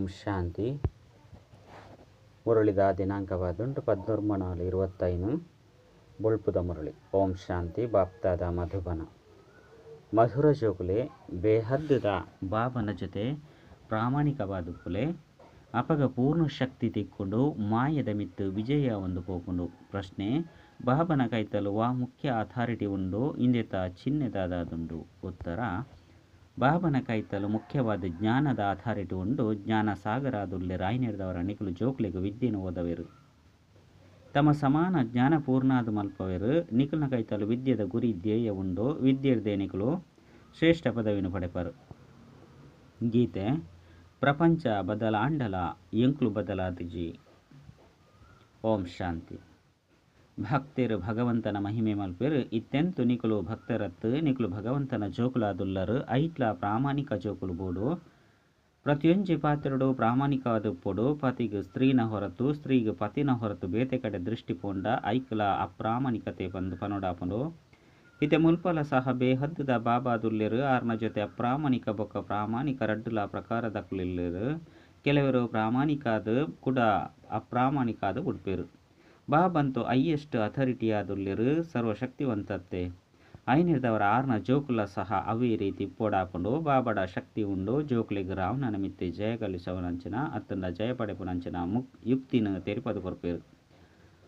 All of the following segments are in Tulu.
ಓಂ ಶಾಂತಿ. ಮುರಳಿದ ದಿನಾಂಕವಾದುಂಟು 13/4/25 ಬೊಳ್ಪುದ ಮುರಳಿ. ಓಂ ಶಾಂತಿ. ಬಾಪ್ತಾದ ಮಧುಬನ ಮಧುರ ಜೋಕುಲೆ ಬೇಹದ್ದುದ ಬಾಬನ ಜೊತೆ ಪ್ರಾಮಾಣಿಕವಾದುಪ್ಪುಲೆ ಅಪಗ ಪೂರ್ಣ ಶಕ್ತಿ ತಿಕ್ಕೊಂಡು ಮಾಯದ ಮಿತ್ತು ವಿಜಯ ಒಂದು ಪೋಪುಂಡು. ಪ್ರಶ್ನೆ: ಬಾಬನ ಕೈತಲು ವಾ ಮುಖ್ಯ ಅಥಾರಿಟಿ ಉಂಡು, ಇಂದೆತ ಚಿಹ್ನೆದಾದುಂಡು? ಉತ್ತರ: ಬಾಬನ ಕೈತಲು ಮುಖ್ಯವಾದ ಜ್ಞಾನದ ಅಥಾರಿಟಿ ಉಂಡು. ಜ್ಞಾನ ಸಾಗರಾದುಲ್ಲೆ ರಾಯಿನೆರ್ದವರ ನಿಕುಲು ಜೋಕ್ಲೆಗ್ ವಿದ್ಯೆನು ಓದವೆರು, ತಮ್ಮ ಸಮಾನ ಜ್ಞಾನ ಪೂರ್ಣಾದ ಮಲ್ಪವೆರು. ನಿಕುಲ್ನ ಕೈತಲು ವಿದ್ಯೆದ ಗುರಿ ಧ್ಯೇಯ ಉಂಡು. ವಿದ್ಯೆರ್ದೆ ನಿಕುಲು ಶ್ರೇಷ್ಠ ಪದವಿನು ಪಡೆಪರು. ಗೀತೆ: ಪ್ರಪಂಚ ಬದಲಾಂಡಲ ಎಂಕ್ಲು ಬದಲಾದಿಜಿ. ಓಂ ಶಾಂತಿ. ಭಕ್ತರು ಭಗವಂತನ ಮಹಿಮೆ ಮಲ್ಪೆರು. ಇತ್ತೆಂತು ನಿಕುಲು ಭಕ್ತರತ್ತು, ನಿಕುಲು ಭಗವಂತನ ಜೋಕುಲಾದುಲ್ಲರು. ಐಟ್ಲ ಪ್ರಾಮಾಣಿಕ ಜೋಕುಲು ಬೋಡು. ಪ್ರತಿಯೊಂಜಿ ಪಾತ್ರಡು ಪ್ರಾಮಾಣಿಕವಾದುಪ್ಪೊಡು. ಪತಿಗ್ ಸ್ತ್ರೀನ ಹೊರತು, ಸ್ತ್ರೀಗ್ ಪತಿನ ಹೊರತು ಬೇತೆ ಕಡೆ ದೃಷ್ಟಿ ಪೋಂಡ ಐಕ್ಲ ಅಪ್ರಾಮಾಣಿಕತೆ ಪಂದ್ ಪನೊಡಾಪುಂಡು. ಇತ್ತೆ ಮುಲ್ಪಲ ಸಹ ಬೇಹದ್ದುದ ಬಾಬಾದುಲ್ಲೆರು. ಆರ್ನ ಜೊತೆ ಅಪ್ರಾಮಾಣಿಕ ಬೊಕ್ಕ ಪ್ರಾಮಾಣಿಕ ರಡ್ಡುಲ ಪ್ರಕಾರದಕುಲಿಲ್ಲೆರು. ಕೆಲವರು ಪ್ರಾಮಾಣಿಕಾದ ಕುಡ ಅಪ್ರಾಮಾಣಿಕಾದ ಬುಡ್ಪೆರು. ಬಾಬಂತು ಹೈಯೆಸ್ಟ್ ಅಥಾರಿಟಿಯಾದುಲ್ಲೆರು, ಸರ್ವಶಕ್ತಿವಂತತ್ತೆ. ಐನಿರ್ದವರ ಆರ್ನ ಜೋಕುಲ ಸಹ ಅವೇ ರೀತಿ ಪೋಡಾಪುಂಡು. ಬಾಬಡ ಶಕ್ತಿ ಉಂಡು. ಜೋಕುಲೆಗ್ ರಾವಣನ ಮಿತ್ತೆ ಜಯ ಗಳಿಸವನಂಚಿನ ಅತ್ತಂಡ ಜಯ ಪಡೆಪುನಂಚಿನ ಯುಕ್ತಿನ ತೆರಿಪದು ಕೊರ್ಪೆರು.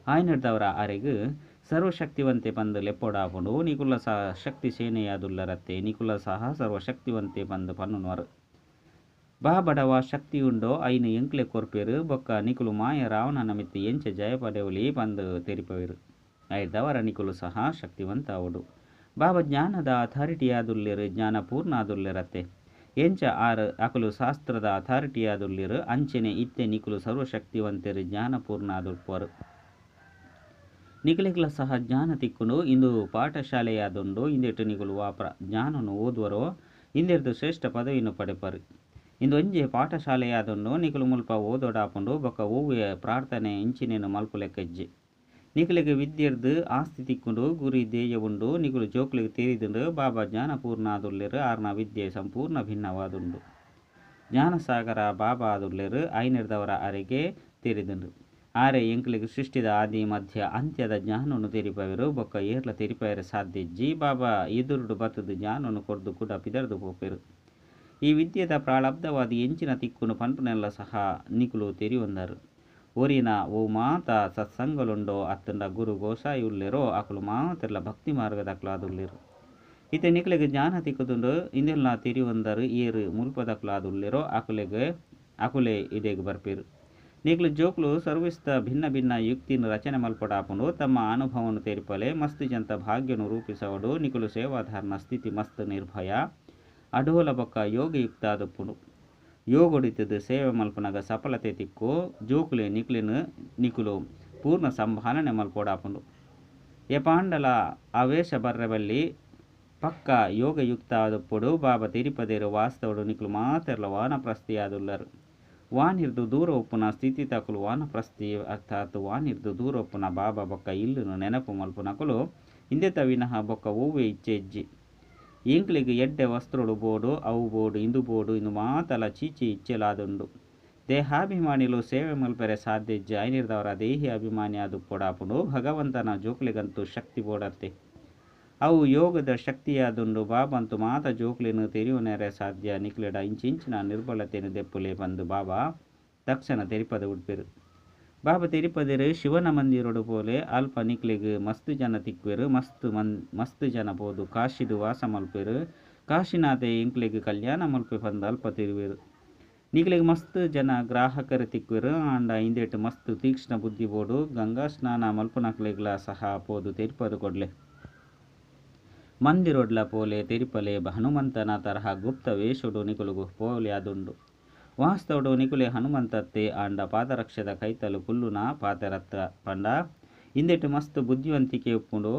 ಆಯ್ನಿರ್ದವರ ಅರೆಗ್ ಸರ್ವಶಕ್ತಿವಂತೆ ಪಂದ್ ಲೆಪ್ಪೊಡಾಪುಂಡು. ನಿಕುಲ ಸಹ ಶಕ್ತಿ ಸೇನೆಯಾದುಲ್ಲರತ್ತೆ, ನಿಕುಲ ಸಹ ಸರ್ವಶಕ್ತಿವಂತೆ ಪಂದ್ ಪನ್ನುನವರು. ಬಾಬಡವ ಶಕ್ತಿ ಉಂಡೋ ಐನು ಎಂಕ್ಲೆ ಕೊರ್ಪೆರು. ಬೊಕ್ಕ ನಿಕುಲು ಮಾಯ ರಾವಣನ ಮಿತ್ತೆ ಎಂಚೆ ಜಯ ಪಡೆವಲಿ ಪಂದ್ ತೆರಿಪವೆರು. ಐರ್ದವರ ನಿಕುಲು ಸಹ ಶಕ್ತಿವಂತ ಅವಡು. ಬಾಬಾ ಜ್ಞಾನದ ಅಥಾರಿಟಿಯಾದುಲ್ಲೆರು, ಜ್ಞಾನ ಪೂರ್ಣ ಆದುಲ್ಲೆರತ್ತೆ. ಎಂಚ ಆರ್ ಅಕುಲು ಶಾಸ್ತ್ರದ ಅಥಾರಿಟಿಯಾದುಲ್ಲೆರು ಅಂಚೆನೆ ಇತ್ತೆ ನಿಕುಲು ಸರ್ವಶಕ್ತಿವಂತೆರು, ಜ್ಞಾನ ಪೂರ್ಣ ಆದುಪ್ಪರು. ನಿಕುಲೆಗ್ಲ ಸಹ ಜ್ಞಾನ ತಿಕ್ಕುಂಡು. ಇಂದು ಪಾಠಶಾಲೆಯಾದುಂಡು. ಇಂದೆಟ್ಟು ನಿಕುಲು ವಾಪ್ರ ಜ್ಞಾನನು ಓದುವರೋ ಇಂದೆರ್ದು ಶ್ರೇಷ್ಠ ಪದವಿಯನ್ನು ಪಡೆಪರು. ಇಂದು ಒಂಜೆ ಪಾಠಶಾಲೆಯಾದುಂಡು. ನಿಕುಲು ಮುಲ್ಪ ಓದೋಡಾಪುಂಡು. ಬೊಕ್ಕ ಓವ್ವೆ ಪ್ರಾರ್ಥನೆ ಇಂಚಿನೇನು ಮಲ್ಪುಲೆಕ್ಕಜ್ಜಿ. ನಿಕುಲೆಗ್ ವಿದ್ಯೆರ್ದು ಆಸ್ತಿ ತಿಕ್ಕುಂಡು, ಗುರಿ ಧ್ಯೇಯ ಉಂಡು. ನಿಕುಲು ಜೋಕ್ಲೆಗ್ ತೆರಿದುಂಡು ಬಾಬಾ ಜ್ಞಾನಪೂರ್ಣ ಆದುಲ್ಲೆರು. ಆರ್ನ ವಿದ್ಯೆ ಸಂಪೂರ್ಣ ಭಿನ್ನವಾದುಂಡು. ಜ್ಞಾನಸಾಗರ ಬಾಬಾ ಆದುಲ್ಲೆರು. ಐನೆರ್ದವರ ಅರೆಗೆ ತೆರಿದುಂಡು. ಆರೆ ಎಂಕ್ಲೆಗ್ ಸೃಷ್ಟಿದ ಆದಿ ಮಧ್ಯ ಅಂತ್ಯದ ಜ್ಞಾನನು ತೆರಿಪವೆರು. ಬೊಕ್ಕ ಏರ್ಲ ತೆರಿಪವೆರೆ ಸಾಧ್ಯ ಇಜ್ಜಿ. ಬಾಬಾ ಎದುರುಡು ಬತ್ತದು ಜ್ಞಾನನು ಕೊರ್ದು ಕೂಡ ಪಿದರ್ದು ಪೋಪೆರು. ಈ ವಿದ್ಯೆದ ಪ್ರಾಳಬ್ಧವಾದ ಎಂಚಿನ ತಿಕ್ಕುನು ಪನ್ಪುನೆಲ್ಲ ಸಹ ನಿಕುಲು ತೆರಿಯೊಂದರು. ಒರಿನ ಓ ಮಾತ ಸತ್ಸಂಗಲುಂಡೋ ಅತ್ತಂಡ ಗುರು ಗೋಸಾಯಿ ಉಲ್ಲೆರೋ ಅಕುಲು ಮಾತೆರ್ಲ ಭಕ್ತಿ ಮಾರ್ಗದಕ್ಲಾದುಲ್ಲೆರು. ಇತ್ತೆ ನಿಕುಲೆಗ್ ಜ್ಞಾನ ತಿಕ್ಕುದುಂಡು. ಇಂದೆಲ್ಲ ತೆರಿಯೊಂದರು. ಏರು ಮುಲ್ಪದಕ್ಲಾದುಲ್ಲೆರೋ ಅಕುಲೆಗ್ ಅಕುಲೆ ಇಡೆಗ್ ಬರ್ಪೆರು. ನಿಕುಲು ಜೋಕ್ಲು ಸರ್ವಿಸ್ದ ಭಿನ್ನ ಭಿನ್ನ ಯುಕ್ತಿನ ರಚನೆ ಮಲ್ಪಡಾಪುಂಡು. ತಮ್ಮ ಅನುಭವನು ತೆರಿಪಲೆ ಮಸ್ತ್ ಜಂತ ಭಾಗ್ಯನು ರೂಪಿಸವಡು. ನಿಕುಲು ಸೇವಾಧಾರಣ ಸ್ಥಿತಿ ಮಸ್ತ್ ನಿರ್ಭಯ ಅಡೋಲ ಬೊಕ್ಕ ಯೋಗಯುಕ್ತಾದುಪ್ಪುಂಡು. ಯೋಗಡಿತದ ಸೇವೆ ಮಲ್ಪನಗ ಸಫಲತೆ ತಿಕ್ಕು. ಜೋಕುಲೆ ನಿಕ್ಲೆನು ನಿಕುಲು ಪೂರ್ಣ ಸಂಭಾಲನೆ ಮಲ್ಪೊಡಾಪುಂಡು. ಯಪಾಂಡಲ ಆವೇಶ ಬರ್ರೆಬಲ್ಲಿ ಪಕ್ಕ ಯೋಗಯುಕ್ತಾದುಪ್ಪುಡು. ಬಾಬಾ ತೆರಿಪದೇರು ವಾಸ್ತವಡು ನಿಕುಲು ಮಾತೆರ್ಲ ವಾನಪ್ರಸ್ಥಿಯಾದುಲ್ಲರು. ವಾನಿರ್ದು ದೂರ ಉಪ್ಪುನ ಸ್ಥಿತಿ ತಕುಲು ವಾನಪ್ರಸ್ಥಿ ಅರ್ಥಾತ್ ವಾನಿರ್ದು ದೂರ ಉಪ್ಪುನ ಬಾಬಾ ಬೊಕ್ಕ ಇಲ್ಲುನು ನೆನಪು ಮಲ್ಪುನಕುಲು ಇಂದೆತ ವಿನಃ ಬೊಕ್ಕ ಓವೆ ಇಚ್ಛೆ ಇಜ್ಜಿ. ಎಂಕ್ಲೆಗ್ ಎಡ್ಡೆ ವಸ್ತ್ರಳು ಬೋಡು, ಅವು ಬೋಡು, ಇಂದು ಬೋಡು, ಇಂದು ಮಾತಲ ಚೀಚಿ ಇಚ್ಛೆಲಾದುಂಡು. ದೇಹಾಭಿಮಾನಿಲು ಸೇವೆ ಮಲ್ಪೆರೆ ಸಾಧ್ಯ ಇಜ್ಜಿ. ಐನಿರ್ದವರ ದೇಹಿ ಅಭಿಮಾನಿ ಆದುಪ್ಪೊಡಾಪುಂಡು. ಭಗವಂತನ ಜೋಕ್ಲೆಗಂತೂ ಶಕ್ತಿ ಬೋಡತ್ತೆ. ಅವು ಯೋಗದ ಶಕ್ತಿಯಾದುಂಡು. ಬಾಬಂತು ಮಾತ ಜೋಕ್ಲೆನು ತೆರಿಯುನೆರೆ ಸಾಧ್ಯ. ನಿಕ್ಲೆಡ ಇಂಚಿಂಚಿನ ನಿರ್ಬಲತೆನು ದೆಪ್ಪುಲೆ ಪಂದು ಬಾಬಾ ತಕ್ಷಣ ತೆರಿಪದ ಉಡ್ಪೆರು. ಬಾಬಾ ತೆರಿಪದೆರು ಶಿವನ ಮಂದಿರೊಡು ಪೋಲೆ ಅಲ್ಪ ನಿಕ್ಲೆಗ್ ಮಸ್ತ್ ಜನ ತಿಕ್ವೆರು. ಮಸ್ತ್ ಜನ ಪೋದು ಕಾಶಿಡು ವಾಸ ಮಲ್ಪೆರು. ಕಾಶಿನಾಥೆ ಎಂಕ್ಲೆಗ್ ಕಲ್ಯಾಣ ಮಲ್ಪೆ ಪಂದು ಅಲ್ಪ ತಿರುವೆರು. ನಿಕ್ಲೆಗ್ ಮಸ್ತ್ ಜನ ಗ್ರಾಹಕರು ತಿಕ್ವೆರು. ಆಂಡ ಇಂದೆಟ್ ಮಸ್ತ್ ತೀಕ್ಷ್ಣ ಬುದ್ಧಿ ಬೋಡು. ಗಂಗಾ ಸ್ನಾನ ಮಲ್ಪುನಕ್ಲೆಗ್ಲ ಸಹ ಪೋದು ತೆರಿಪದು ಕೊಡ್ಲೆ. ಮಂದಿರೊಡ್ಲ ಪೋಲೆ ತೆರಿಪಲೆ. ಹನುಮಂತನ ತರಹ ಗುಪ್ತ ವೇಷಡು ನಿಕುಲುಗು ಪೋಲೆ ಅದುಂಡು. ವಾಸ್ತವಡು ನಿಕುಲೆ ಹನುಮಂತತ್ತೆ. ಆಂಡ ಪಾದರಕ್ಷದ ಕೈತಲು ಕುಲ್ಲುನ ಪಾತೆರತ್ತ ಪಂಡ ಇಂದೆಟ್ ಮಸ್ತ್ ಬುದ್ಧಿವಂತಿಕೆ ಉಪ್ಪುಂಡು.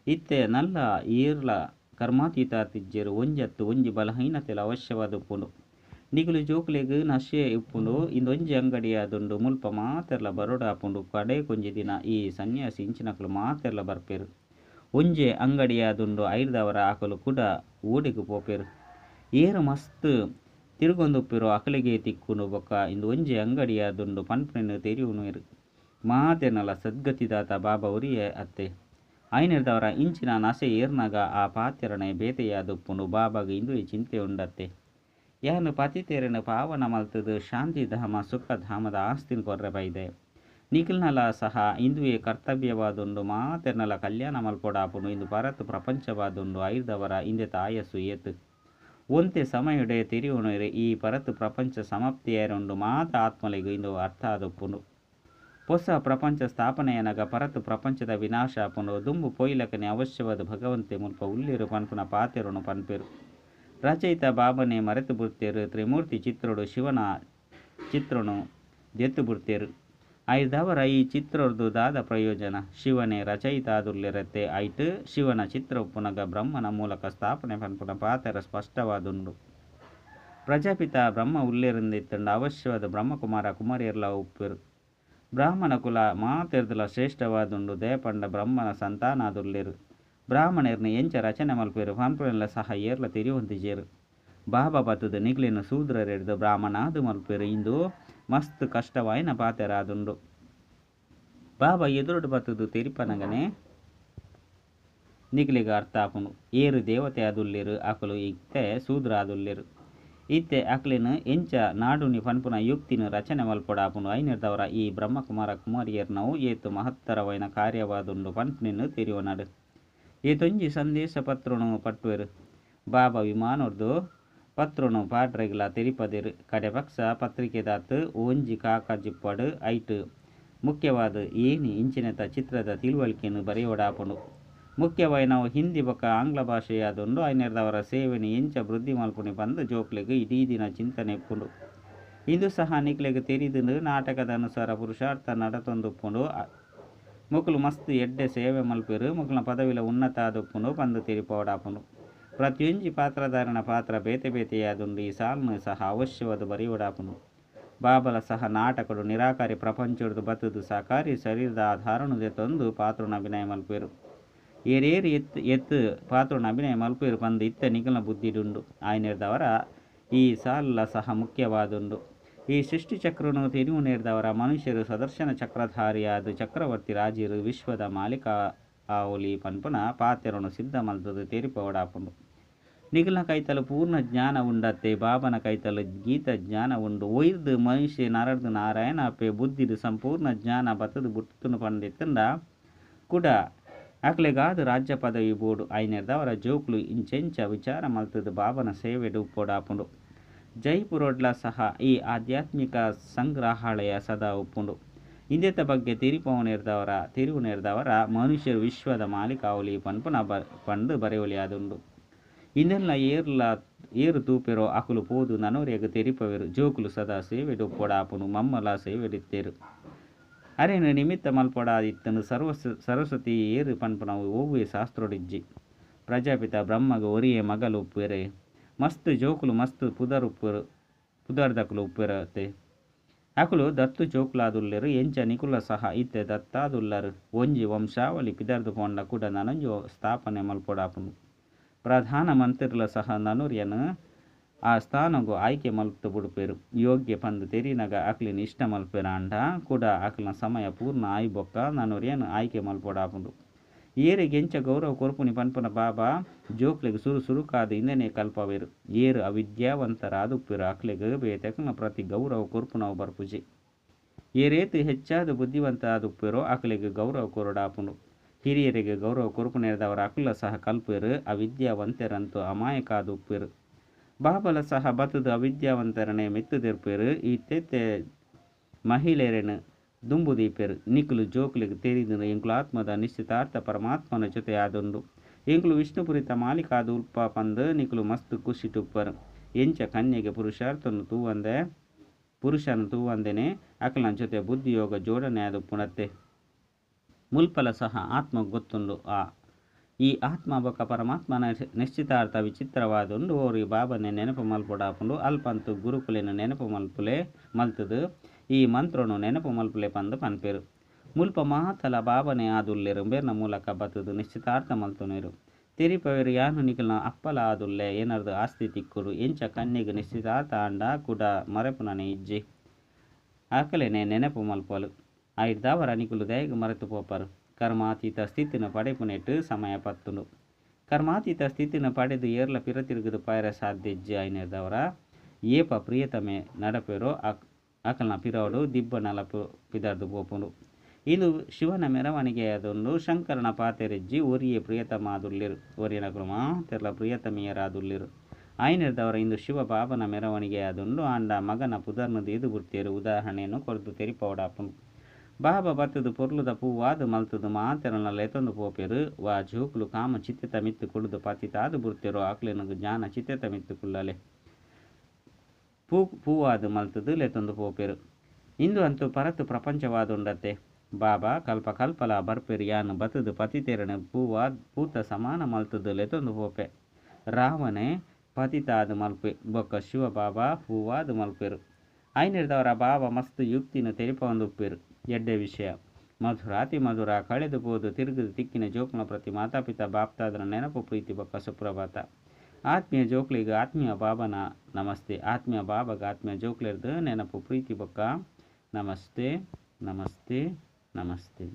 ಇತ್ತೆ ನಲ್ಲ ಏರ್ಲ ಕರ್ಮಾತೀತಾತಿಜ್ಜೆರು. ಒಂಜತ್ತು ಒಂಜಿ ಬಲಹೀನತೆಲ ಅವಶ್ಯವಾದ ಉಪ್ಪುಂಡು. ನಿಕುಲು ಜೋಕುಲೆಗ್ ನಶೆ ಉಪ್ಪುಂಡು. ಇಂದೊಂಜಿ ಅಂಗಡಿಯಾದುಂಡು. ಮುಲ್ಪ ಮಾತೆರ್ಲ ಬರೋಡಾಪುಂಡು. ಕಡೆ ಕೊಂಜಿ ದಿನ ಈ ಸನ್ಯಾಸಿ ಇಂಚಿನಕುಲು ಮಾತೆರ್ಲ ಬರ್ಪೆರು. ಒಂಜೆ ಅಂಗಡಿಯಾದುಂಡು. ಐರ್ದವರ ಅಕುಲು ಕುಡ ಓಡೆಗ್ ಪೋಪೆರು. ಏರು ಮಸ್ತ್ ತಿರುಗೊಂದುಪ್ಪೆರೋ ಅಕ್ಲೆಗೇ ತಿಕ್ಕುಂಡು ಬೊಕ್ಕ ಇಂದು ಒಂಜಿ ಅಂಗಡಿ ಆದುಂಡು ಪನ್ಪುನೆನ್ ತೆರಿಯೊನುವೆರ್. ಮಾತೆರ್ನಲ ಸದ್ಗತಿದಾತ ಬಾಬಾ ಒರಿಯೇ ಅತ್ತೇ. ಐನೆರ್ದಾವರ ಇಂಚಿನ ನಶೆ ಏರ್ನಗ ಆ ಪಾತೆರನೇ ಬೇತೆಯಾದುಪ್ಪುಂಡು. ಬಾಬಾಗ್ ಇಂದುವೇ ಚಿಂತೆ ಉಂಡತ್ತೆ. ಯಾನ್ ಪತಿತೆರೆನ್ ಪಾವನ ಮಲ್ತುದು ಶಾಂತಿಧಾಮ, ಸುಖಧಾಮದ ಆಸ್ತಿನ್ ಕೊರ್ರೆ ಬೈದೆ. ನಿಕಲ್ನಲ ಸಹ ಇಂದುವೇ ಕರ್ತವ್ಯವಾದುಂಡು. ಮಾತೆರ್ನಲ ಕಲ್ಯಾಣ ಮಲ್ಪೊಡಾಪುಂಡು. ಇಂದು ಪರತ್ ಪ್ರಪಂಚವಾದುಂಡು. ಐರ್ದಾವರ ಇಂದೆತ ಆಯಸ್ಸು ಏತ್. ಒಂತೆ ಸಮಯೊಡೇ ತೆರಿಯೊನುವೆರ್ ಈ ಪರತ್ ಪ್ರಪಂಚ ಸಮಾಪ್ತಿ ಆಯೆರೆ ಉಂಡು. ಮಾತ ಆತ್ಮಲೆಗ್ ಇಂದು ಅರ್ಥ ಆದುಪ್ಪುಂಡು. ಪೊಸ ಪ್ರಪಂಚ ಸ್ಥಾಪನೆಯಾನಗ ಪರತ್ ಪ್ರಪಂಚದ ವಿನಾಶ ಆಪುಂಡು. ದುಂಬು ಪೋಯಿಲಕನೆ ಅವಶ್ಯವಾದ್ ಭಗವಂತೆ ಮುಲ್ಪ ಉಲ್ಲೆರ್ ಪನ್ಪುನ ಪಾತೆರೊನು ಪನ್ಪೆರ್. ರಚಯಿತ ಬಾಬಾನೇ ಮರೆತು ಬುಡ್ತೆರ್. ತ್ರಿಮೂರ್ತಿ ಚಿತ್ರೊಡು ಶಿವನ ಚಿತ್ರೊನು ದೆತ್ತ್ ಬುಡ್ತೆರ್. ಐರ್ದಾವರ ಈ ಚಿತ್ರೊರ್ದು ದಾದ ಪ್ರಯೋಜನ. ಶಿವನೇ ರಚಯಿತ ಆದುಲ್ಲೆರತ್ತೆ ಐಟ್ ಶಿವನ ಚಿತ್ರ ಉಪ್ಪುನಗ ಬ್ರಹ್ಮನ ಮೂಲಕ ಸ್ಥಾಪನೆ ಪನ್ಪುನ ಪಾತೆರ ಸ್ಪಷ್ಟವಾದುಂಡು. ಪ್ರಜಾಪಿತ ಬ್ರಹ್ಮ ಉಲ್ಲೆರಿಂದಿತ್ತುಂಡ ಅವಶ್ಯವಾದ ಬ್ರಹ್ಮಕುಮಾರ ಕುಮಾರಿಯರ್ಲಾ ಉಪ್ಪೆರ್. ಬ್ರಾಹ್ಮಣ ಕುಲ ಮಾತೆರ್ದಲ ಶ್ರೇಷ್ಠವಾದುಂಡು. ದಾಯೆ ಪಂಡ ಬ್ರಹ್ಮನ ಸಂತಾನ ಆದುಲ್ಲೆರ್. ಬ್ರಾಹ್ಮಣೆರ್ನ ಎಂಚ ರಚನೆ ಮಲ್ಪುವೆರ್ ಪನ್ಪುನೆನ್ಲ ಸಹ ಏರ್ಲ ತೆರಿಯೊಂದಿಜೆರ್. ಬಾಬಾ ಬತ್ತುದು ನಿಕ್ಲೆನ್ ಶೂದ್ರರೆರ್ದ್ ಬ್ರಾಹ್ಮಣಾದ್ ಮಲ್ಪುವೆರ್. ಇಂದು ಮಸ್ತ್ ಕಷ್ಟವಾಯಿನ ಪಾತೆರ ಆದುಂಡು. ಬಾಬಾ ಎದುರುಡು ಬತ್ತುದು ತೆರಿಪನಗನೆ ನಿಕ್ಲೆಗ್ ಅರ್ಥ ಆಪುಂಡು. ಏರ್ ದೇವತೆ ಆದುಲ್ಲೆರ್ ಅಕುಲು ಇತ್ತೆ ಶೂದ್ರ ಆದುಲ್ಲೆರ್. ಇತ್ತೆ ಅಕ್ಲೆನ್ ಎಂಚ ನಾಡುನಿ ಪನ್ಪುನ ಯುಕ್ತಿನ್ ರಚನೆ ಮಲ್ಪೊಡಾಪುಂಡು. ಐನೆರ್ದಾವರ ಈ ಬ್ರಹ್ಮಕುಮಾರ ಕುಮಾರಿಯರ್ನವು ಏತ್ ಮಹತ್ತರವಾಯಿನ ಕಾರ್ಯವಾದುಂಡು ಪನ್ಪುನೆನ್ ತೆರಿಯೊನಡ್. ಏತೊಂಜಿ ಸಂದೇಶ ಪತ್ರೊನು ಪಟ್ಟುವೆರ್. ಬಾಬಾ ವಿಮಾನೊರ್ದು ಪತ್ರೊನು ಪಾಡ್ರೆಗ್ಲಾ ತೆರಿಪದೆರ್. ಕಡೆಪಕ್ಷ ಪತ್ರಿಕೆದಾತ್ ಒಂಜಿ ಕಾಕಜಿಪ್ಪಡ್ ಐಟ್ ಮುಖ್ಯವಾದ್ ಏನಿ ಇಂಚಿನೆತ ಚಿತ್ರದ ತಿಳುವಳಿಕೆನ್ ಬರೆಯೊಡಾಪುಂಡು. ಮುಖ್ಯವಾಯಿನವು ಹಿಂದಿ ಬೊಕ್ಕ ಆಂಗ್ಲ ಭಾಷೆಯಾದುಂಡು. ಐನೆರ್ದಾವರ ಸೇವೆನ್ ಎಂಚ ವೃದ್ಧಿ ಮಲ್ಪುನಿ ಪಂದ್ ಜೋಕ್ಲೆಗ್ ಇಡೀ ದಿನ ಚಿಂತನೆ ಇಪ್ಪುಂಡು. ಇಂದು ಸಹ ನಿಕ್ಲೆಗ್ ತೆರಿದುಂಡು ನಾಟಕದ ಅನುಸಾರ ಪುರುಷಾರ್ಥ ನಡತೊಂದುಪ್ಪುಂಡು. ಮೊಕುಲು ಮಸ್ತ್ ಎಡ್ಡೆ ಸೇವೆ ಮಲ್ಪುವೆರ್. ಮೊಕಲ್ನ ಪದವಿಲ ಉನ್ನತ ಆದುಪ್ಪುಂಡು ಪಂದ್ ತೆರಿಪಾವೊಡಾಪುಂಡು. ಪ್ರತಿಯೊಂಜಿ ಪಾತ್ರಧಾರಿನ ಪಾತ್ರ ಬೇತೆ ಬೇತೆಯಾದುಂಡು. ಈ ಸಾಲ್ನ್ ಸಹ ಅವಶ್ಯವಾದ್ ಬರೆಯೊಡಾಪುಂಡು. ಬಾಬಲ ಸಹ ನಾಟಕಡು ನಿರಾಕಾರಿ ಪ್ರಪಂಚೊರ್ದು ಬತ್ತುದು ಸಾಕಾರಿ ಶರೀರದ ಆಧಾರನು ದೆತೊಂದು ಪಾತ್ರೊನು ಅಭಿನಯ ಮಲ್ಪುವೆರ್. ಏರೇರು ಎತ್ ಎತ್ ಪಾತ್ರೊನು ಅಭಿನಯ ಮಲ್ಪುವೆರ್ ಪಂದ್ ಇತ್ತೆ ನಿಕಲ್ನ ಬುದ್ಧಿಡುಂಡು. ಆಯನೆರ್ದಾವರ ಈ ಸಾಲ್ಲ ಸಹ ಮುಖ್ಯವಾದುಂಡು. ಈ ಸೃಷ್ಟಿ ಚಕ್ರನು ತೆರಿಯುನೇರ್ದಾವರ ಮನುಷ್ಯರು ಸದರ್ಶನ ಚಕ್ರಧಾರಿಯಾದ ಚಕ್ರವರ್ತಿ ರಾಜರು ವಿಶ್ವದ ಮಾಲೀಕ ಆವೊಲಿ ಪನ್ಪುನ ಪಾತೆರೊನು ಸಿದ್ಧ ಮಲ್ತುದು ತೆರಿಪಾವೊಡಾಪುಂಡು. ನಿಕಲ್ನ ಕೈತಲ್ ಪೂರ್ಣ ಜ್ಞಾನ ಉಂಡತ್ತೆ. ಬಾಬನ ಕೈತಲ್ ಗೀತ ಜ್ಞಾನ ಉಂಡು. ಒಯ್ರ್ದ್ ಮನುಷ್ಯ ನರರ್ದ್ ನಾರಾಯಣ ಅಪ್ಪೆ ಬುದ್ಧಿಡ್ ಸಂಪೂರ್ಣ ಜ್ಞಾನ ಬತ್ತುದು ಬುಟ್ಟುನು ಪಂದಿತ್ತುಂಡ ಕುಡ ಅಕ್ಲೆಗಾದ್ ರಾಜ್ಯ ಪದವಿ ಬೋಡು. ಐನೆರ್ದಾವರ ಜೋಕುಲು ಇಂಚೆಂಚ ವಿಚಾರ ಮಲ್ತುದು ಬಾಬನ ಸೇವೆಡ್ ಉಪ್ಪೊಡಾಪುಂಡು. ಜೈಪುರೊಡ್ಲ ಸಹ ಈ ಆಧ್ಯಾತ್ಮಿಕ ಸಂಗ್ರಹಾಲಯ ಸದಾ ಉಪ್ಪುಂಡು. ಇಂದೆತ ಬಗ್ಗೆ ತೆರಿಪಾವುನೇರ್ದಾವರ ತೆರಿಯುನೇರ್ದಾವರ ಮನುಷ್ಯರು ವಿಶ್ವದ ಮಾಲೀಕ ಆವೊಲಿ ಪನ್ಪುನ ಪಂದ್ ಬರೆವೊಲಿ ಆದುಂಡು. ಇಂದೆನ್ಲ ಏರ್ಲ ಏರ್ ತೂಪೆರೋ ಅಕುಲು ಪೋದು ನನೊರಿಯಗ್ ತೆರಿಪವೆರ್. ಜೋಕುಲು ಸದಾ ಸೇವೆಡ್ ಉಪ್ಪೊಡಾಪುಂಡು. ಮಮ್ಮಲ ಸೇವೆಡಿತ್ತೆರ್. ಅರೆನ್ ನಿಮಿತ್ತ ಮಲ್ಪೊಡಾದಿತ್ತುಂಡು. ಸರಸ್ವತಿ ಏರ್ ಪನ್ಪುನವು ಒವ್ವೇ ಶಾಸ್ತ್ರೊಡಿಜ್ಜಿ. ಪ್ರಜಾಪಿತ ಬ್ರಹ್ಮಗ್ ಒರಿಯೇ ಮಗಲ್ ಉಪ್ಪುವೆರೆ. ಮಸ್ತ್ ಜೋಕುಲು ಮಸ್ತ್ ಪುದರ್ ಉಪ್ಪುವೆರ್ ಪುದರ್ದಕುಲು ಉಪ್ಪುವೆರತ್ತೆ. ಅಕುಲು ದತ್ತು ಜೋಕುಲಾದುಲ್ಲೆರ್. ಎಂಚ ನಿಕುಲ ಸಹ ಇತ್ತೆ ದತ್ತಾದುಲ್ಲರ್. ಒಂಜಿ ವಂಶಾವಳಿ ಪಿದರ್ದು ಪೋಂಡ ಕೂಡ ನನೊಂಜಿ ಸ್ಥಾಪನೆ ಮಲ್ಪೊಡಾಪುಂಡು. ಪ್ರಧಾನ ಮಂತ್ರಿಲ ಸಹ ನನೊರಿಯನ್ ಆ ಸ್ಥಾನಗು ಆಯ್ಕೆ ಮಲ್ತು ಬುಡ್ಪೆರ್. ಯೋಗ್ಯ ಪಂದ್ ತೆರಿನಗ ಅಕ್ಲೆನ್ ಇಷ್ಟ ಮಲ್ಪೆರಾಂಡ ಕೂಡ ಅಕ್ಲೆನ ಸಮಯ ಪೂರ್ಣ ಆಯಿ ಬೊಕ್ಕ ನನೊರಿಯನ್ ಆಯ್ಕೆ ಮಲ್ಪೊಡಾಪುಂಡು. ಏರೆಗ್ ಎಂಚ ಗೌರವ ಕೊರ್ಪುನಿ ಪನ್ಪುನ ಬಾಬಾ ಜೋಕ್ಲೆಗ್ ಸುರು ಸುರುಕಾದ್ ಇಂದೆನೇ ಕಲ್ಪವೆರ್. ಏರ್ ಅವಿದ್ಯಾವಂತರಾದುಪ್ಪೆರ್ ಅಕ್ಲೆಗ್ ಬೇತೆಕ್ಲೆನ ಪ್ರತಿ ಗೌರವ ಕೊರ್ಪುನವು ಬರ್ಪುಜಿ. ಏರೇತ್ ಹೆಚ್ಚಾದ್ ಬುದ್ಧಿವಂತ ಆದುಪ್ಪೆರೋ ಅಕ್ಲೆಗ್ ಗೌರವ ಕೊರೊಡಾಪುಂಡು. ಹಿರಿಯರಿಗೆ ಗೌರವ ಕೊರ್ಪುನೇರ್ದಾವರ ಅಕುಲ ಸಹ ಕಲ್ಪುವೆರ್. ಅವಿದ್ಯಾವಂತೆರಂತೂ ಅಮಾಯಕ ಆದುಪ್ಪೆರ್. ಬಾಬಲ ಸಹ ಬತ್ತುದು ಅವಿದ್ಯಾವಂತರನೇ ಮಿತ್ತ್ ದೆರ್ಪೆರ್. ಇತ್ತೆತ್ತೆ ಮಹಿಳೆಯರೆನ್ ದುಂಬು ದೀಪೆರ್. ನಿಕುಲು ಜೋಕ್ಲೆಗ್ ತೆರಿದುಂಡು ಎಂಕುಲು ಆತ್ಮದ ನಿಶ್ಚಿತಾರ್ಥ ಪರಮಾತ್ಮನ ಜೊತೆ ಆದುಂಡು. ಎಂಕುಲು ವಿಷ್ಣುಪುರಿತ ಮಾಲೀಕ ಆದ್ ಉಲ್ಪ ಪಂದ್ ನಿಕುಲು ಮಸ್ತ್ ಖುಷಿಟ್ ಉಪ್ಪರ್. ಎಂಚ ಕನ್ಯೆಗೆ ಪುರುಷಾರ್ಥನು ತೂವಂದೆ ಪುರುಷನ ತೂವಂದೆನೆ ಅಕಲ್ನ ಜೊತೆ ಬುದ್ಧಿಯೋಗ ಜೋಡಣೆ ಆದುಪ್ಪುನತ್ತೆ. ಮುಲ್ಪಲ ಸಹ ಆತ್ಮ ಗೊತ್ತುಂಡು. ಆ ಈ ಆತ್ಮ ಬೊಕ್ಕ ಪರಮಾತ್ಮನ ನಿಶ್ಚಿತಾರ್ಥ ವಿಚಿತ್ರವಾದುಂಡು. ಓರಿ ಬಾಬನೆ ನೆನಪು ಮಲ್ಪೊಡಾಪುಂಡು. ಅಲ್ಪಂತು ಗುರುಕುಲೆನ್ ನೆನಪು ಮಲ್ಪುಲೆ ಮಲ್ತುದು ಈ ಮಂತ್ರೊನು ನೆನಪು ಮಲ್ಪುಲೆ ಪಂದ್ ಪನ್ಪೆರ್. ಮುಲ್ಪ ಮಾತಲ ಬಾಬನೆ ಆದುಲ್ಲೆರ್. ಉಂಬೆರ್ನ ಮೂಲಕ ಬತ್ತುದು ನಿಶ್ಚಿತಾರ್ಥ ಮಲ್ತೊನುವೆರ್. ತೆರಿಪಾವೆರ್ ಯಾನು ನಿಕಲ್ನ ಅಪ್ಪಲ ಆದುಲ್ಲೆ ಎನರ್ದ್ ಆಸ್ತಿ ತಿಕ್ಕುಂಡು. ಎಂಚ ಕನ್ಯೆಗ್ ನಿಶ್ಚಿತಾರ್ಥ ಆಂಡ ಕುಡ ಮರಪುನನೆ ಇಜ್ಜಿ. ಅಕಲೆನೆ ನೆನಪು ಮಲ್ಪುವಲ್. ಆಯಿರ್ದಾವರ ನಿಕುಲು ದಾಯೆಗ್ ಮರೆತ್ ಪೋಪರ್. ಕರ್ಮಾತೀತ ಸ್ಥಿತಿನ್ ಪಡೆಪುನೆಟ್ ಸಮಯ ಪತ್ತುಂಡು. ಕರ್ಮಾತೀತ ಸ್ಥಿತಿನ್ ಪಡೆದ್ ಏರ್ಲ ಪಿರ ತಿರುಗುದು ಪೋಯೆರೆ ಸಾಧ್ಯ ಇಜ್ಜಿ ಆಯಿನೆರ್ದಾವರ ಏಪ ಪ್ರಿಯತಮೆ ನಡಪೆರೋ ಅಕಲ್ನ ಪಿರವುಡು ದಿಬ್ಬಣಲ ಪಿದಾಡ್ದ್ ಪೋಪುಂಡು. ಇಂದು ಶಿವನ ಮೆರವಣಿಗೆ ಆದುಂಡು. ಶಂಕರನ ಪಾತೆರಿಜ್ಜಿ ಒರಿಯೇ ಪ್ರಿಯತಮಾದುಲ್ಲೆರ್ ಒರಿಯನಕುಲು ಮಾತೆರ್ಲ ಪ್ರಿಯತಮಿಯರಾದುಲ್ಲೆರ್. ಆಯಿನೆರ್ದಾವರ ಇಂದು ಶಿವ ಬಾಬನ ಮೆರವಣಿಗೆ ಆದುಂಡು. ಆಂಡ ಮಗನ ಪುದರ್ನ್ ದೀದ್ ಬುಡ್ತೆರ್ ಉದಾಹರಣೆನ್ ಕೊರ್ದು ತೆರಿಪಾವೊಡಾಪುಂಡು. ಬಾಬಾ ಬತ್ತುದು ಪೊರ್ಲುದ ಪೂವಾದ್ ಮಲ್ತುದು ಮಾತೆರ್ನ ಲೆತೊಂದು ಪೋಪೆರ್. ವಾ ಜೋಕುಲು ಕಾಮ ಚಿತ್ತೆತ ಮಿತ್ತ್ ಕುಲ್ಲುದು ಪತಿತಾದ್ ಬುಡ್ತೆರೋ ಅಕ್ಲೆನ್ ಜ್ಞಾನ ಚಿತ್ತೆತ ಮಿತ್ತ್ ಕುಲ್ಲಲೆ ಪೂ ಪೂವಾದ್ ಮಲ್ತುದು ಲೆತೊಂದು ಪೋಪೆರ್. ಇಂದು ಅಂತೂ ಪರತ್ ಪ್ರಪಂಚವಾದುಂಡತೆ. ಬಾಬಾ ಕಲ್ಪ ಕಲ್ಪಲ ಬರ್ಪೆರ್ ಯಾನ್ ಬತ್ತುದು ಪತಿತೆರೆನ್ ಪೂವಾದ್ ಪೂತ ಸಮಾನ ಮಲ್ತುದು ಲೆತೊಂದು ಪೋಪೆ. ರಾವಣೆ ಪತಿತಾದ್ ಮಲ್ಪೆ ಬೊಕ್ಕ ಶಿವ ಬಾಬಾ ಪೂವಾದ್ ಮಲ್ಪೆರ್. ಆಯಿನೆರ್ದಾವರ ಬಾಬಾ ಮಸ್ತ್ ಯುಕ್ತಿನ್ ತೆರಿಪಾವೊಂದು ಉಪ್ಪೆರ್. ಎಡ್ಡೆ ವಿಷಯ. ಮಧುರಾತಿ ಮಧುರ ಕಳೆದು ಪೋದು ತಿರುಗುದು ತಿಕ್ಕಿನ ಜೋಕುಲ್ನ ಪ್ರತಿ ಮಾತಾಪಿತಾ ಬಾಪ್ತಾದನ ನೆನಪು ಪ್ರೀತಿ ಬೊಕ್ಕ ಸುಪ್ರಭಾತ. ಆತ್ಮೀಯ ಜೋಕ್ಲೆಗ್ ಆತ್ಮೀಯ ಬಾಬನ ನಮಸ್ತೆ. ಆತ್ಮೀಯ ಬಾಬಾಗ ಆತ್ಮೀಯ ಜೋಕ್ಲೆರ್ದ್ ನೆನಪು ಪ್ರೀತಿ ಬೊಕ್ಕ ನಮಸ್ತೆ ನಮಸ್ತೆ ನಮಸ್ತೆ.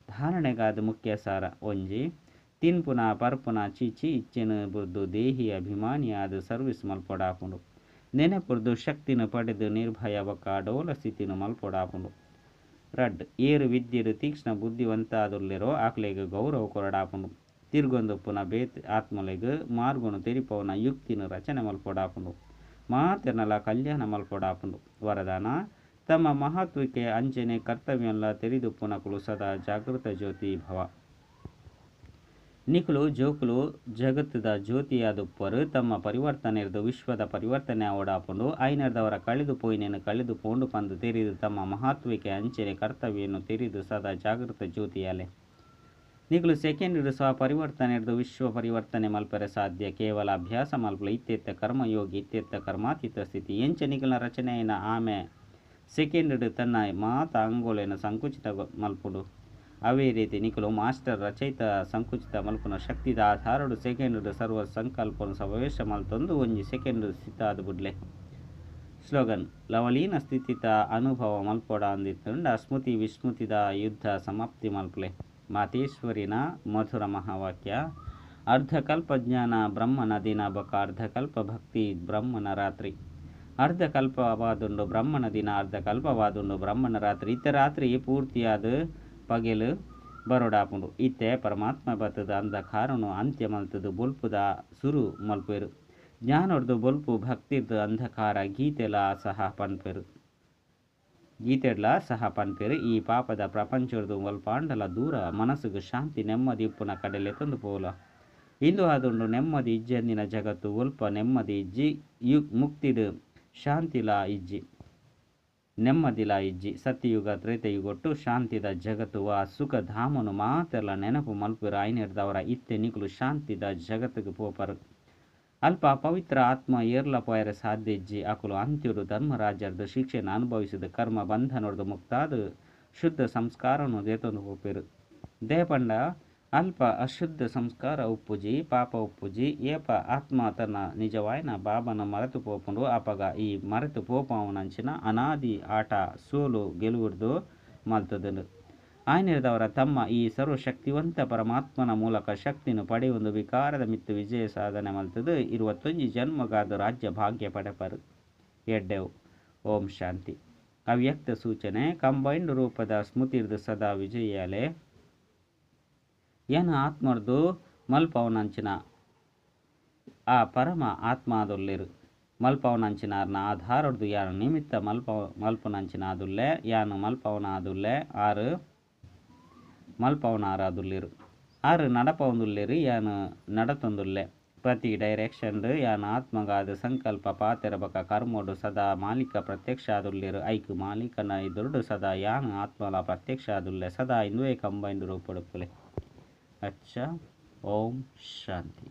ಧಾರಣೆಗಾದ್ ಮುಖ್ಯ ಸಾರ ಒಂಜಿ. ತಿನ್ಪುನ ಪರ್ಪುನ ಚೀಚಿ ಇಚ್ಚೆನ್ ಬುಡ್ದು ದೇಹಿ ಅಭಿಮಾನಿಯಾದ್ ಸರ್ವಿಸ್ ಮಲ್ಪೊಡಾಪುಂಡು. ನೆನಪುರ್ದು ಶಕ್ತಿನ್ ಪಡೆದ್ ನಿರ್ಭಯ ಬೊಕ್ಕ ಅಡೋಲ ಸ್ಥಿತಿನ್ ಮಲ್ಪೊಡಾಪುಂಡು. ರಡ್ಡ್. ಏರ್ ವಿದ್ಯೆಡ್ ತೀಕ್ಷ್ಣ ಬುದ್ಧಿವಂತಾದುಲ್ಲೆರೋ ಅಕ್ಲೆಗ್ ಗೌರವ ಕೊರೊಡಾಪುಂಡು. ತಿರ್ಗೊಂದುಪ್ಪುನ ಬೇತೆ ಆತ್ಮಲೆಗ್ ಮಾರ್ಗೊನು ತೆರಿಪಾವುನ ಯುಕ್ತಿನ್ ರಚನೆ ಮಲ್ಪೊಡಾಪುಂಡು. ಮಾತೆರ್ನಲ ಕಲ್ಯಾಣ ಮಲ್ಪೊಡಾಪುಂಡು. ವರದಾನ ತಮ್ಮ ಮಹತ್ವಕ್ಕೆ ಅಂಚನೆ ಕರ್ತವ್ಯನ್ಲ ತೆರಿದುಪ್ಪುನಕುಲು ಸದಾ ಜಾಗೃತ ಜ್ಯೋತಿ ಭವ. ನಿಕುಲು ಜೋಕುಲು ಜಗತ್ತುದ ಜ್ಯೋತಿಯಾದುಪ್ಪರ್. ತಮ್ಮ ಪರಿವರ್ತನೆರ್ದ್ ವಿಶ್ವದ ಪರಿವರ್ತನೆ ಆವೊಡಾಪುಂಡು. ಆಯಿನೆರ್ದಾವರ ಕಳೆದು ಪೋಯಿನೆನ್ ಕಳೆದು ಪೋಂಡು ಪಂದ್ ತೆರಿದ್ ತಮ್ಮ ಮಹತ್ವಕ್ಕೆ ಅಂಚನೆ ಕರ್ತವ್ಯನ್ ತೆರಿದ್ ಸದಾ ಜಾಗೃತ ಜ್ಯೋತಿಯಾಲೆ. ನಿಕುಲು ಸೆಕೆಂಡ್ ಸ್ವ ಪರಿವರ್ತನೆರ್ದ್ ವಿಶ್ವ ಪರಿವರ್ತನೆ ಮಲ್ಪೆರೆ ಸಾಧ್ಯ. ಕೇವಲ ಅಭ್ಯಾಸ ಮಲ್ಪುಲೆ. ಇತ್ತೆತ್ತ ಕರ್ಮಯೋಗಿ ಇತ್ತೆತ್ತ ಕರ್ಮಾತೀತ ಸ್ಥಿತಿ. ಎಂಚ ನಿಕಲ್ನ ರಚನೆಯಾಯಿನ ಆಮೆ ಸೆಕೆಂಡ್ ತನ್ನ ಮಾತ ಅಂಗೋಲೆನ್ ಸಂಕುಚಿತ ಮಲ್ಪುಂಡು. ಅವೇ ರೀತಿ ನಿಕುಲು ಮಾಸ್ಟರ್ ರಚಯಿತ ಸಂಕುಚಿತ ಮಲ್ಪುನ ಶಕ್ತಿದ ಆಧಾರಡ್ ಸೆಕೆಂಡ್ ಸರ್ವ ಸಂಕಲ್ಪನ್ ಸಮಾವೇಶ ಮಲ್ತೊಂದು ಒಂಜಿ ಸೆಕೆಂಡ್ ಸ್ಥಿತಾದ್ ಬುಡ್ಲೆ. ಸ್ಲೋಗನ್ ಲವಲೀನ ಸ್ಥಿತಿತ ಅನುಭವ ಮಲ್ಪೊಡಾಂದಿತ್ತುಂಡ ಸ್ಮೃತಿ ವಿಸ್ಮೃತಿದ ಯುದ್ಧ ಸಮಾಪ್ತಿ ಮಲ್ಪುಲೆ. ಮಾತೇಶ್ವರಿನ ಮಧುರ ಮಹಾವಾಕ್ಯ ಅರ್ಧಕಲ್ಪ ಜ್ಞಾನ ಬ್ರಹ್ಮನ ದಿನ ಬೊಕ್ಕ ಅರ್ಧಕಲ್ಪ ಭಕ್ತಿ ಬ್ರಹ್ಮನ ರಾತ್ರಿ. ಅರ್ಧಕಲ್ಪವಾದುಂಡು ಬ್ರಹ್ಮನ ದಿನ ಅರ್ಧಕಲ್ಪವಾದುಂಡು ಬ್ರಹ್ಮನ ರಾತ್ರಿ. ಇತ್ತೆ ರಾತ್ರಿ ಪೂರ್ತಿಯಾದ ಪಗೆಲು ಬರೊಡಾಪುಂಡು. ಇತ್ತೆ ಪರಮಾತ್ಮ ಬತ್ತದ ಅಂಧಕಾರನು ಅಂತ್ಯ ಮಲ್ತದು ಬೊಲ್ಪುದ ಸುರು ಮಲ್ಪೆರ್. ಜ್ಞಾನರ್ದು ಬೊಲ್ಪು ಭಕ್ತಿರ್ದು ಅಂಧಕಾರ ಗೀತೆಲ ಸಹ ಪನ್ಪೆರ್. ಗೀತೆಡ್ಲ ಸಹ ಪನ್ಪೆರ್. ಈ ಪಾಪದ ಪ್ರಪಂಚರ್ದು ಒಲ್ಪಾಂಡಲ ದೂರ ಮನಸ್ಸುಗ್ ಶಾಂತಿ ನೆಮ್ಮದಿ ಇಪ್ಪುನ ಕಡೆ ಲೆತೊಂದು ಪೋಲ. ಇಂದು ಆದುಂಡು ನೆಮ್ಮದಿ ಇಜ್ಜಂದಿನ ಜಗತ್ತು ಒಲ್ಪ ನೆಮ್ಮದಿ ಇಜ್ಜಿ ಮುಕ್ತಿಡ್ ಶಾಂತಿಲಾ ಇಜ್ಜಿ ನೆಮ್ಮದಿಲಾ ಇಜ್ಜಿ. ಸತ್ಯಯುಗ ತ್ರೇತಯುಗೊಟ್ಟು ಶಾಂತಿದ ಜಗತ್ತು ವಾ ಸುಖ ಧಾಮನು ಮಾತೆರ್ಲ ನೆನಪು ಮಲ್ಪೆರ್. ಆಯಿನೆರ್ದಾವರ ಇತ್ತೆ ನಿಕುಲು ಶಾಂತಿದ ಜಗತ್ತಿಗೆ ಪೋಪರ್. ಅಲ್ಪ ಪವಿತ್ರ ಆತ್ಮ ಏರ್ಲ ಪೋಯೆರೆ ಸಾಧ್ಯ ಇಜ್ಜಿ. ಅಕುಲು ಅಂತ್ಯೊಡು ಧರ್ಮರಾಜರ್ದು ಶಿಕ್ಷೆಯನ್ನು ಅನುಭವಿಸಿದ ಕರ್ಮ ಬಂಧನೊರ್ದು ಮುಕ್ತಾದ ಶುದ್ಧ ಸಂಸ್ಕಾರವನ್ನು ದೇತೊಂದು ಪೋಪೆರ್. ದಯಪಂಡ ಅಲ್ಪ ಅಶುದ್ಧ ಸಂಸ್ಕಾರ ಉಪ್ಪುಜಿ ಪಾಪ ಉಪ್ಪುಜಿ. ಏಪ ಆತ್ಮ ತನ್ನ ನಿಜವಾಯಿನ ಬಾಬನ ಮರೆತು ಪೋಪುಂಡು ಅಪಗ ಈ ಮರೆತು ಪೋಪಾವನಂಚಿನ ಅನಾದಿ ಆಟ ಸೋಲು ಗೆಲುವುರ್ದು ಮಲ್ತದುಂಡು. ಆಯಿನೆರ್ದಾವರ ತಮ್ಮ ಈ ಸರ್ವಶಕ್ತಿವಂತ ಪರಮಾತ್ಮನ ಮೂಲಕ ಶಕ್ತಿನ ಪಡೆಯೊಂದು ವಿಕಾರದ ಮಿತ್ತು ವಿಜಯ ಸಾಧನೆ ಮಲ್ತದು 21 ಜನ್ಮಗಾದ ರಾಜ್ಯ ಭಾಗ್ಯ ಪಡೆಪರು. ಎಡ್ಡೆವು. ಓಂ ಶಾಂತಿ. ಅವ್ಯಕ್ತ ಸೂಚನೆ ಕಂಬೈನ್ಡ್ ರೂಪದ ಸ್ಮೃತಿರ್ದು ಸದಾ ವಿಜಯಾಲೆ. ಯಾನ್ ಆತ್ಮರ್ದು ಮಲ್ಪವನಂಚಿನ ಆ ಪರಮ ಆತ್ಮಾದುಲ್ಲೆರ್. ಮಲ್ಪವನಂಚಿನಾರ್ನ ಆಧಾರರ್ದು ಯಾನ್ ನಿಮಿತ್ತ ಮಲ್ಪುನಂಚಿನಾದುಲ್ಲೆ ಯಾನ್ ಮಲ್ಪವನಾದುಲ್ಲೆ ಆರು ಮಲ್ಪವನಾರಾದುಲ್ಲೆರ್. ಆರು ನಡಪವೊಂದುಲ್ಲೆರ್ ಯಾನ್ ನಡತೊಂದುಲ್ಲೆ. ಪ್ರತಿ ಡೈರೆಕ್ಷನ್ ಯಾನ್ ಆತ್ಮಗಾದ ಸಂಕಲ್ಪ ಪಾತೆರ ಬೊಕ್ಕ ಕರ್ಮೊಡು ಸದಾ ಮಾಲೀಕ ಪ್ರತ್ಯಕ್ಷ ಆದುಲ್ಲೆರ್. ಐಕ್ ಮಾಲೀಕನ ಎದುರುಡು ಸದಾ ಯಾನ್ ಆತ್ಮಲ ಪ್ರತ್ಯಕ್ಷ ಆದುಲ್ಲೆ. ಸದಾ ಇಂದುವೇ ಕಂಬೈನ್ಡ್ ರೂಪೊಡುಪ್ಪುಲೆ. ಅಚ್ಚ. ಓಂ ಶಾಂತಿ.